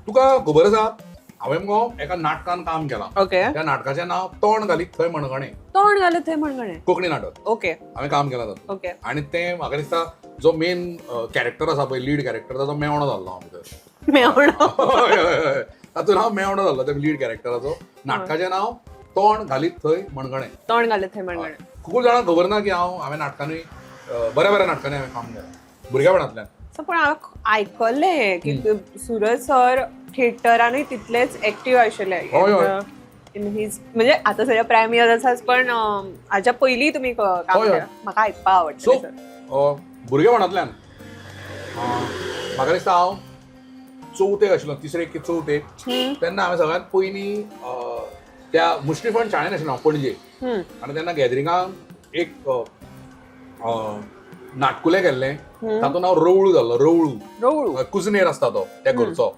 तुका खबर आसा, हांवें मुगो एका नाटकान काम केलां. त्या नाटकाचें नांव तोंड घालीत थंय मणगणें. तोंड घालीत थंय मणगणें. कोंकणी नाटक. हांवें काम केलां तातूंत. आनी तें म्हाका दिसता जो मेन कॅरेक्टर आसा पळय, लीड कॅरेक्टर, ताचो मेवणो जाल्लो हांव भितर. मेवणो? हय. तातूंत हांव मेवणो जाल्लो त्या लीड कॅरेक्टराचो. नाटकाचें नांव तोंड घालीत थंय मणगणें. तोंड घालीत थंय मणगणें. खूब जाणांक खबर ना की हांवें नाटकांनी, बऱ्या बऱ्या नाटकांनी हांवें काम केलां भुरगेपणांतल्यान. सो पण हांवें आयकल्लें हें की सूरज सर थिएटरानूय तितलेच एक्टीव आशिल्ले. हय, हय. इन his, म्हणजे आता सध्या प्रायम इयर आसाच, पण हाच्या पयलीं तुमी काम हय, हय. केलां. म्हाका आयकपाक सो आवडटलें सर. भुरगेपणांतल्यान, म्हाका दिसता हांव चवथेक आशिल्लो, तिसरेक की चवथेक, तेन्ना हांवें सगळ्यांत पयलीं त्या मुश्रीफंड शाळेन आशिल्लो हांव पणजे आनी तेन्ना गॅदरिंगाक एक अ, अ, नाटकुलें केल्लें. तातूंत हांव रवळू जाल्लो, रवळू. रवळू. कुजनेर आसता तो त्या घरचो.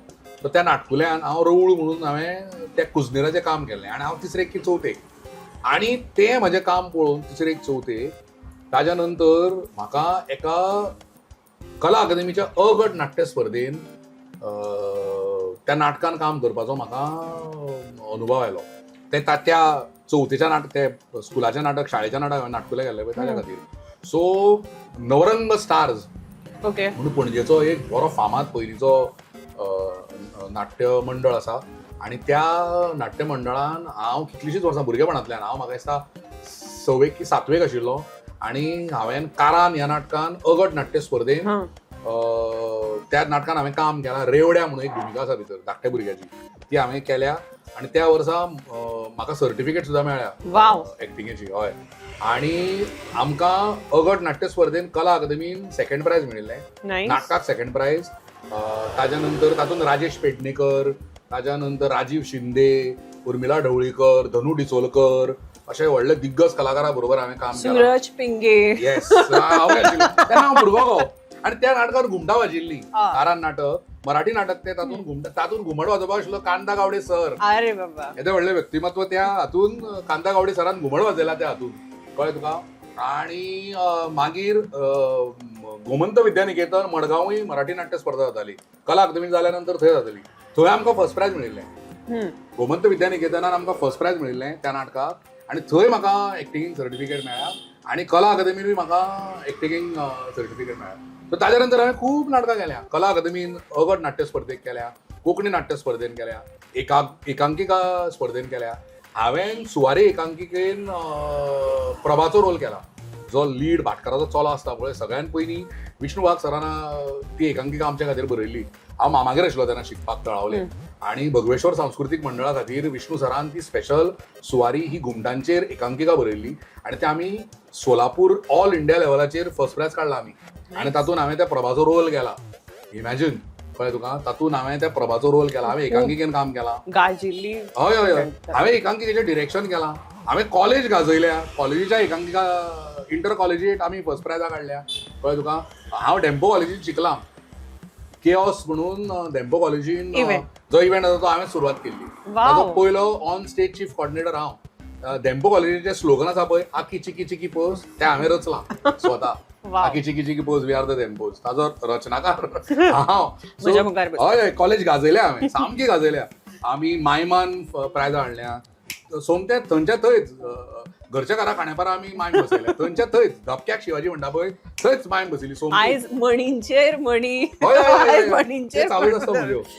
तर त्या नाटकुल्यान हांव रवळू म्हणून हांवें त्या कुजनेराचें काम केल्लें आनी हांव तिसरेक की चवथेक. आनी तें म्हजें काम पळोवन तिसरेक चवथेक, ताज्या नंतर म्हाका एका कला अकादमीच्या अ गट नाट्य स्पर्धेन त्या नाटकान काम करपाचो म्हाका अनुभव आयलो. ते त्या चवथेच्या नाटक, ते स्कुलाचें नाटक, शाळेचें नाटक हांवें नाटकुलें केल्लें पळय, ताज्या खातीर. सो नवरंग स्टार्स म्हणून पणजेचो एक बरो फामाद पयलींचो नाट्य मंडळ आसा आनी त्या नाट्य मंडळान हांव कितलींशींच वर्सां भुरगेपणांतल्यान, हांव म्हाका दिसता सवेक की सातवेक आशिल्लो आनी हांवें कारान ह्या नाटकान अ गट नाट्य स्पर्धेन त्या नाटकान हांवें काम केलां. रेवड्या म्हणून एक भुमिका आसा भितर धाकट्या भुरग्याची, ती हांवें केल्या आनी त्या वर्सा म्हाका सर्टिफिकेट सुद्दां मेळ्ळ्या एक्टिंगेची. हय, आनी आमकां अ गट नाट्य स्पर्धेन कला अकादमीन सेकंड प्रायज मेळिल्लें. नाटकाक सेकंड प्रायज. ताज्या नंतर तातूंत राजेश पेडणेकर, ताज्या नंतर राजीव शिंदे, उर्मिला ढवळीकर, धनू डिचोलकर अशे व्हडले दिग्गज कलाकारा बरोबर हांवें काम केलां. सूरज पिंगे. येस, हांव आशिल्लो तेन्ना, हांव भुरगो गो. आनी त्या नाटकान घुमटां वाजिल्ली. कारान नाटक, मराठी नाटक तें. तातूंत घुमटा, तातूंत घुमट वाजोवपाक आशिल्लो कांता गावडे सर. अरे बाबा. येदें व्हडलें व्यक्तिमत्व, त्या हातून कांता गावडे सरान घुमट वाजयला त्या हातून, कळ्ळें तुका? आणि मागीर गोमंत विद्यानिकेतन मडगांवूय मराठी नाट्य स्पर्धा जाताली. कला अकादमी जाल्या नंतर थंय जाताली. थंय आमकां फर्स्ट प्रायज मेळिल्लें. गोमंत विद्यानिकेतनान आमकां फर्स्ट प्रायज मेळिल्लें त्या नाटकाक आनी थंय म्हाका एक्टिंगीक सर्टिफिकेट मेळ्ळ्या आनी कला अकादमीनूय म्हाका एक्टिंगीक सर्टिफिकेट मेळ्ळ्या. सो ताज्या नंतर हांवें खूब नाटकां केल्या. कला अकादमीन अ गट नाट्य स्पर्धेक केल्या, कोंकणी नाट्य स्पर्धेन केल्या, एकांकिका स्पर्धेन केल्या. हांवें सुवारी एकांकिकेन प्रभाचो रोल केला, जो लीड भाटकाराचो चलो आसता पळय. सगळ्यान पयलीं विष्णू वाघ सरान ती एकांकिका आमच्या खातीर बरयल्ली. हांव मामागेर आशिल्लो तेन्ना शिकपाक तळावले आनी भगवेश्वर सांस्कृतीक मंडळा खातीर विष्णू सरान ती स्पेशल सुवारी ही घुमटांचेर एकांकिका बरयल्ली आनी ते आमी सोलापूर ऑल इंडिया लेवलाचेर फर्स्ट प्रायज काडला आमी. आनी तातूंत हांवें त्या प्रभाचो रोल केला. इमॅजिन, कळ्ळें तुका? तातूंत हांवें त्या प्रभाचो रोल केला. हांवें एकांकिकेन काम केलां. गाजिल्ली. हय हय हय हांवें एकांकिकेचें डिरेक्शन केलां. हांवें कॉलेज गाजयल्या. कॉलेजीच्या एकांकिका इंटर कॉलेजीत आमी फर्स्ट प्रायजां काडल्या, कळ्ळें तुका? हांव डेम्पो कॉलेजीन शिकलां. केओस म्हणून धेंपो कॉलेजीन Event. जो इव्हेंट आसा तो हांवें सुरवात केल्ली. ताजो पयलो ऑन स्टेज चीफ कॉर्डिनेटर हांव. धेंपो कॉलेजीचें स्लोगन आसा पळय, आकी चिकी चिकी पोस, तें हांवें रचलां स्वता. आकी चिकी चिकी पोस, we are the Dhempos, ताजो रचनाकार हांव. So, म्हज्या मुखार बस. हय हय कॉलेज गाजयल्या हांवें, सामकी गाजयल्या आमी. मायमान प्रायजां हाडल्या सोमते थंयच्या थंयच. घरच्या घरा खांडेपारा आमी मायम बसयल्या. थंयच्या थंयच धपक्याक शिवाजी म्हणटा पळय, थंयच मायम बसयली सोमती. आयज म्हणींचेर म्हणी. हय हय, हय, आयज हय. म्हणींचेर ते चालूच आसता म्हज्यो.